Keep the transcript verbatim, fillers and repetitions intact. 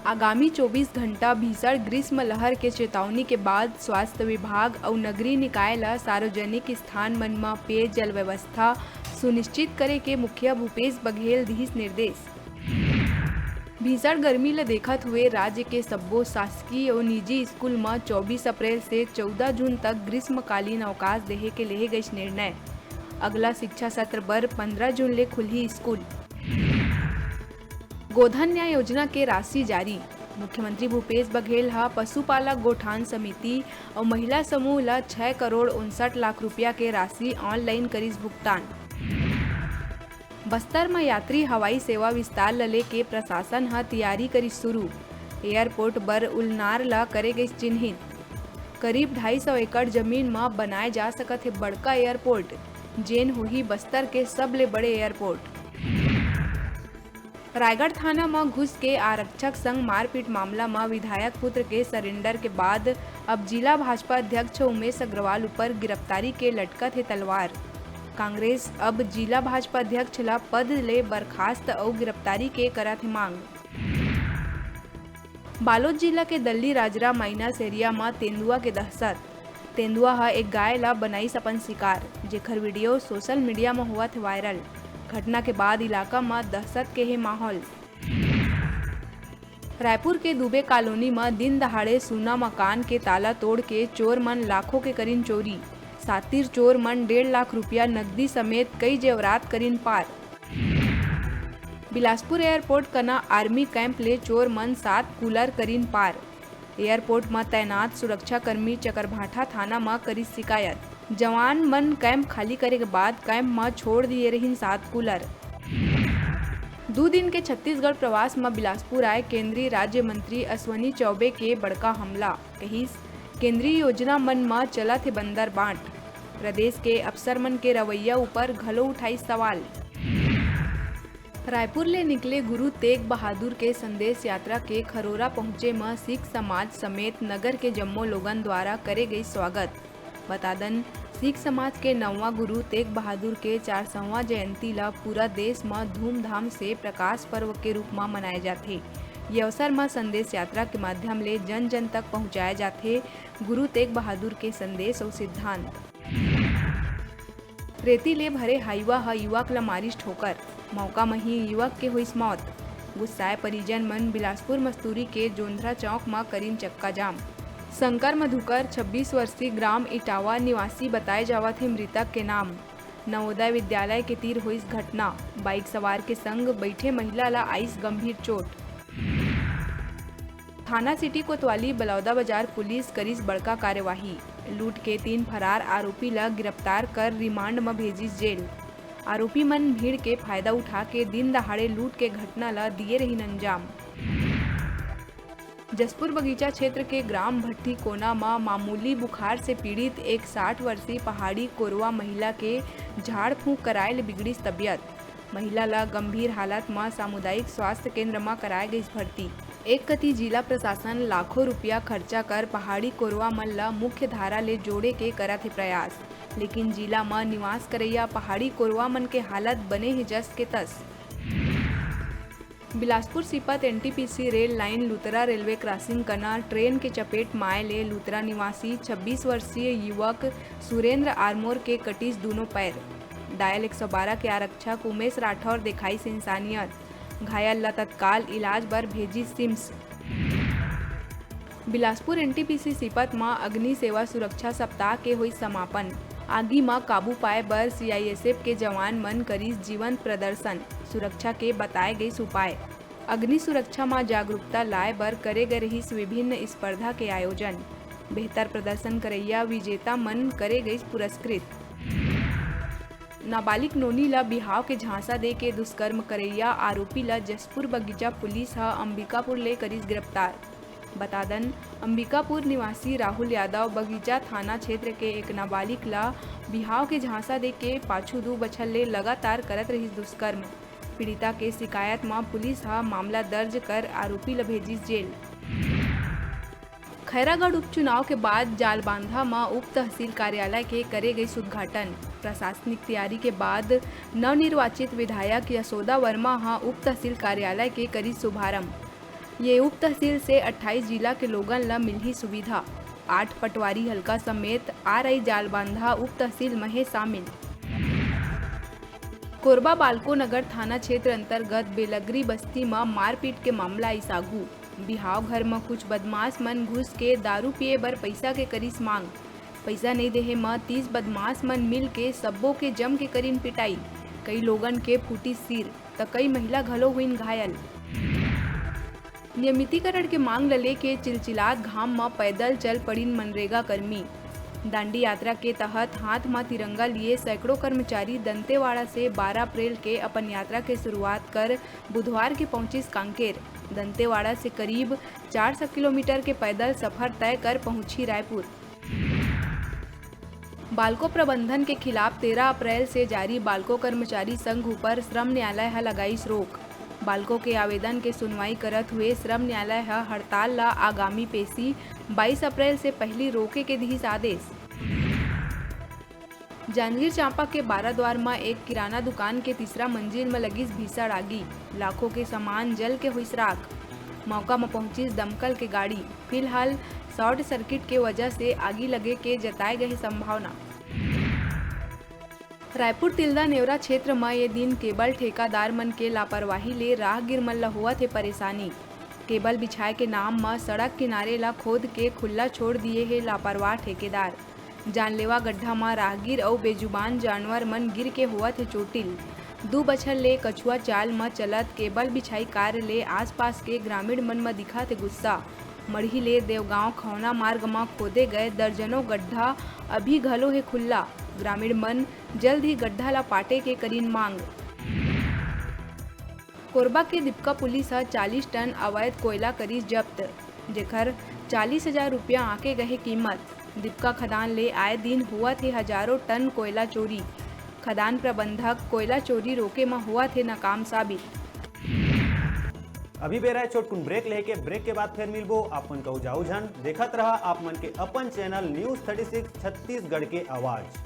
आगामी चौबीस घंटा भीषण ग्रीष्म लहर के चेतावनी के बाद स्वास्थ्य विभाग अउ नगरीय निकाय ल सार्वजनिक स्थान मन म पेयजल व्यवस्था सुनिश्चित करे के मुख्य भूपेश बघेल दिहिस निर्देश। भीषण गर्मी ल देखत हुए राज्य के सब्बो शासकीय अउ निजी स्कूल म चौबीस अप्रैल से चौदह जून तक ग्रीष्मकालीन अवकाश देहे के लेहे गइस निर्णय। अगला शिक्षा सत्र बर पंद्रह जून ले खुलही स्कूल। गोधन न्याय योजना के राशि जारी। मुख्यमंत्री भूपेश बघेल ह पशुपालक गोठान समिति अउ महिला समूह ल छह करोड़ उनसठ लाख रुपया के राशि online करिस भुगतान। बस्तर म यात्री हवाई सेवा विस्तार ल लेके प्रशासन ह तियारी करिस शुरू। एयरपोर्ट बर उलनार ल करे गइस चिन्हित। करीब ढाई सौ एकड़ जमीन म बनाए जा सकत हे बड़का एयरपोर्ट, जेन होही बस्तर के सबले बड़े एयरपोर्ट। रायगढ़ थाना म घुस के आरक्षक संग मारपीट मामला म विधायक पुत्र के सरेंडर के बाद अब जिला भाजपा अध्यक्ष उमेश अग्रवाल ऊपर गिरफ्तारी के लटकत हे तलवार। कांग्रेस अब जिला भाजपा अध्यक्ष ल पद ले बर्खास्त अउ गिरफ्तारी के करत हे मांग। बालोद जिला के दल्ली राजरा माइनस एरिया म तेंदुआ के दहशत। तेंदुआ ह एक गाय ल बनाइस अपन शिकार, जेखर वीडियो सोशल मीडिया म होवत हे वायरल। घटना के बाद इलाका म दहशत के हे माहौल। रायपुर के दुबे कॉलोनी म दिन दहाड़े सूना मकान के ताला तोड़ के चोर मन लाखों के करिन चोरी। सातिर चोर मन डेढ़ लाख रुपया नकदी समेत कई जेवरात करिन पार। बिलासपुर एयरपोर्ट कना आर्मी कैंप ले चोर मन सात कूलर करिन पार। एयरपोर्ट म तैनात सुरक्षाकर्मी चकरभाठा थाना म करिस शिकायत। जवान मन कैंप खाली करे के बाद कैंप म छोड़ दिए रहिन सात कूलर। दू दिन के छत्तीसगढ़ प्रवास म बिलासपुर आए केंद्रीय राज्य मंत्री अश्विनी चौबे के बड़का हमला, कहिस, केंद्रीय योजना मन म चलत हे बंदर बांट। प्रदेश के अफसर मन के रवैया ऊपर घलो उठाइस सवाल। रायपुर ले निकले गुरु तेग बहादुर के संदेश यात्रा के खरोरा पहुंचे म सिख समाज समेत नगर के जम्मो लोगन द्वारा करे गई स्वागत। बता दन, सिख समाज के नौवां गुरु तेग बहादुर के चार सौवां जयंती ल पूरा देश म धूमधाम से प्रकाश पर्व के रूप म मनाए जाथे। ये अवसर म संदेश यात्रा के माध्यम ले जन जन तक पहुंचाए जाथे गुरु तेग बहादुर के संदेश अउ सिद्धांत। रेती ले भरे हाईवा ह युवक ल मारिस ठोकर, मौका म ही युवक के होइस मौत। गुस्साए परिजन मन बिलासपुर मस्तूरी के जोंधरा चौक म करिन चक्का जाम। शंकर मधुकर, छब्बीस वर्षीय, ग्राम इटावा निवासी बताए जावत हे मृतक के नाम। नवोदय विद्यालय के तीर होइस घटना, बाइक सवार के संग बइठे महिला ल आइस गंभीर चोट। थाना सिटी कोतवाली बलौदाबाजार पुलिस करिस बड़का कार्यवाही। लूट के तीन फरार आरोपी ल गिरफ्तार कर रिमांड म भेजिस जेल। आरोपी मन भीड़ के फायदा उठा के दिन दहाड़े लूट के घटना ल दिए रहिन अंजाम। जसपुर बगीचा क्षेत्र के ग्राम भट्टी कोना म मामूली बुखार से पीड़ित एक साठ वर्षीय पहाड़ी कोरवा महिला के झाड़ फूंक कराए ले बिगड़िस तबियत। महिला ल गंभीर हालत म सामुदायिक स्वास्थ्य केंद्र म कराए गइस भर्ती। एक कति जिला प्रशासन लाखों रुपया खर्चा कर पहाड़ी कोरवा मन ल मुख्य धारा ले जोड़े के करत हे प्रयास, लेकिन जिला म निवास करइया पहाड़ी कोरवा मन के हालत बने हे जस के तस। Bilaspur Sipat NTPC rail line Lutra railway crossing कना ट्रेन के चपेट म आए ले लुतरा निवासी छब्बीस वर्षीय युवक सुरेंद्र आरमोर के कटिस दूनों पैर। डायल एक सौ बारह के आरक्षक उमेश राठौर देखाइस इंसानियत। घायल ल तत्काल इलाज बर भेजिस सिम्स। बिलासपुर एनटीपीसी सीपत म अग्नि सेवा सुरक्षा सप्ताह के होइस समापन। आगी म काबू पाए बर सीआईएसएफ के जवान मन करिस जीवंत प्रदर्शन, सुरक्षा के बताए गइस उपाय। अग्नि सुरक्षा म जागरूकता लाए बर करे गए रहिस विभिन्न स्पर्धा के आयोजन। बेहतर प्रदर्शन करइया विजेता मन करे गइस पुरस्कृत। नाबालिग नोनी ल बिहाव के झांसा दे के दुष्कर्म करइया आरोपी ल जसपुर बगीचा पुलिस ह अंबिकापुर ले करिस गिरफ्तार। बता दन, अंबिकापुर निवासी राहुल यादव बगीचा थाना क्षेत्र के एक नाबालिग ल बिहाव के झांसा दे के पाछू दू बछर ले लगातार करत रहिस दुष्कर्म। पीड़िता के शिकायत म पुलिस ह मामला दर्ज कर आरोपी ल भेजिस जेल। खैरागढ़ उपचुनाव के बाद जालबांधा म उप तहसील कार्यालय के करे गइस उद्घाटन। प्रशासनिक तैयारी के बाद नवनिर्वाचित विधायक यशोदा वर्मा ह उप तहसील कार्यालय के करिस शुभारंभ। ये उप तहसील से अट्ठाईस जिला के लोगन ल मिलही सुविधा। आठ पटवारी हल्का समेत आरई जालबांधा उप तहसील म हे शामिल। कोरबा बालको नगर थाना क्षेत्र अंतर्गत बेलगरी बस्ती म मारपीट के मामला आइस आगू। बिहाव घर म कुछ बदमाश मन घुस के दारू पिए बर पइसा के करिस मांग। पइसा नइ देहे म तीस बदमाश मन मिल के सब्बो के जम के करिन पिटाई। कई लोगन के फूटिस सिर, त कई महिला घलो होइन घायल। नियमितीकरण के मांग ल लेके चिलचिलात घाम म पैदल चल पड़िन मनरेगा कर्मी। दांडी यात्रा के तहत हाथ म तिरंगा लिए सैकड़ों कर्मचारी दंतेवाड़ा से बारह अप्रैल के अपन यात्रा के शुरुआत कर बुधवार के पहुंचिस कांकेर। दंतेवाड़ा से करीब चार सौ किलोमीटर के पैदल सफर तय कर पहुंची रायपुर। बालको प्रबंधन के खिलाफ तेरह अप्रैल से जारी बालको कर्मचारी संघ ऊपर श्रम न्यायालय ह लगाइस रोक। बालको के आवेदन के सुनवाई करत हुए श्रम न्यायालय ह हड़ताल ल आगामी पेशी बाईस अप्रैल से पहिली रोके के दिहिस आदेश। जांजगीर चांपा के बाराद्वार म एक किराना दुकान के तीसरा मंजिल म लगिस भीषण आगी, लाखों के सामान जल के होइस राख। मौका म पहुंचिस दमकल के गाड़ी। फिलहाल शॉर्ट सर्किट के वजह से आगी लगे के जताए गए संभावना। रायपुर तिल्दा नेवरा क्षेत्र म ये दिन केबल ठेकादार मन के लापरवाही ले राहगीर मन ल होवत हे परेशानी। केबल बिछाए के नाम म सड़क किनारे ल खोद के खुल्ला छोड़ दिए हे लापरवाह ठेकेदार। जानलेवा गड्ढा म राहगीर अउ बेजुबान जानवर मन गिर के होवत हे चोटिल। दू बछर ले कछुआ चाल म चलत केबल बिछाई कार्य ले आसपास के ग्रामीण मन म दिखत हे गुस्सा। मड़ही ले देवगांव खौना मार्ग म खोदे गए दर्जनों गड्ढा अभी घलो हे खुल्ला। ग्रामीण मन जल्द ही गड्ढा ला पाटे के करिन मांग। कोरबा के दिपका पुलिस ह चालीस टन अवैध कोयला करिस जब्त, जेकर चालीस हजार रुपया आंके गए हे कीमत। दिपका खदान ले आए दिन होवत हे हजारों टन कोयला चोरी। खदान प्रबंधक कोयला चोरी रोके म होवत हे नाकाम साबित। अभी बेरा हे छोटकुन ब्रेक लेके, ब्रेक के बाद फिर मिलबो। आप मन कहू जाऊ झन, देखत रहा आप मन के अपन channel news thirty six Chhattisgarh के आवाज़।